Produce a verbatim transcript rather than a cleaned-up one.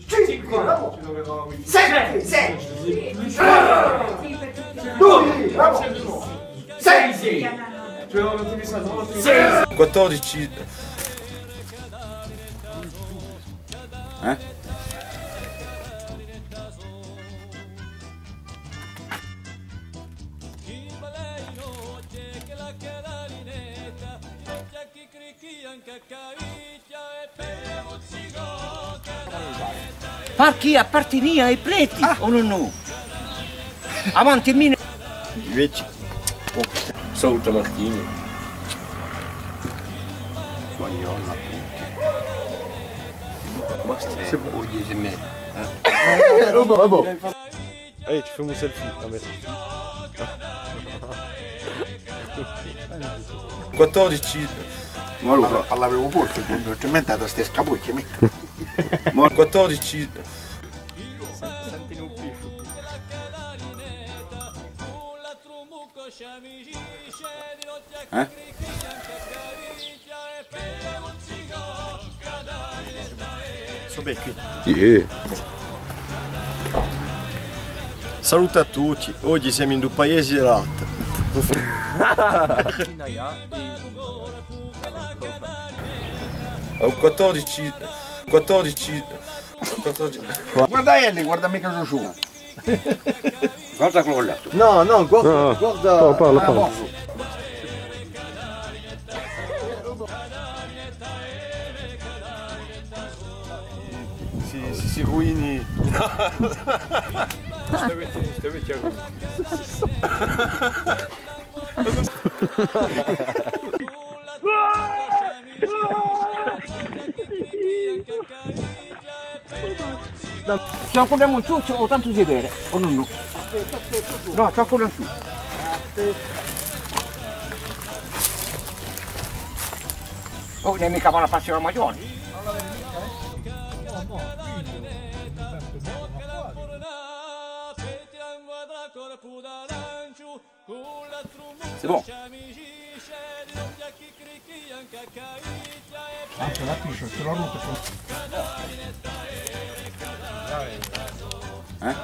Cinque, bravo. Sette, sette. Dui, bravo. Sei. Quattordici. Eh? Parchì appartinia à i preti, o nò? Avanti, mine. Invece, saluta Martino. Buongiorno a tutti. Basta, se può dire me. Eh, vabbè. Allez, tu fais mon selfie. Ah, mais... Quattordici. Ma allora, l'avevo posto, altrimenti da ste scapocchie, mi. Ma quattordici. Senti un pifo. Eh? Sò bè quì. Iè. Salute à tutti, oghje simu in u paese di l'Alta. Quattordici, quattordici, quattordici. Guarda elli, guarda micca Giosuè. Guarda quellu là. Nò, nò, guarda, nò, nò. Guarda. Parla, parla, parla. Si, si, si ruini. Sta vecchia, sta vecchia. Ci ancora un ciucciu o tantu si vede, o nò? Nò, ci ancora un ciucciu. Oh, ne mica male a passione maggiore. C'est bon. Hein ?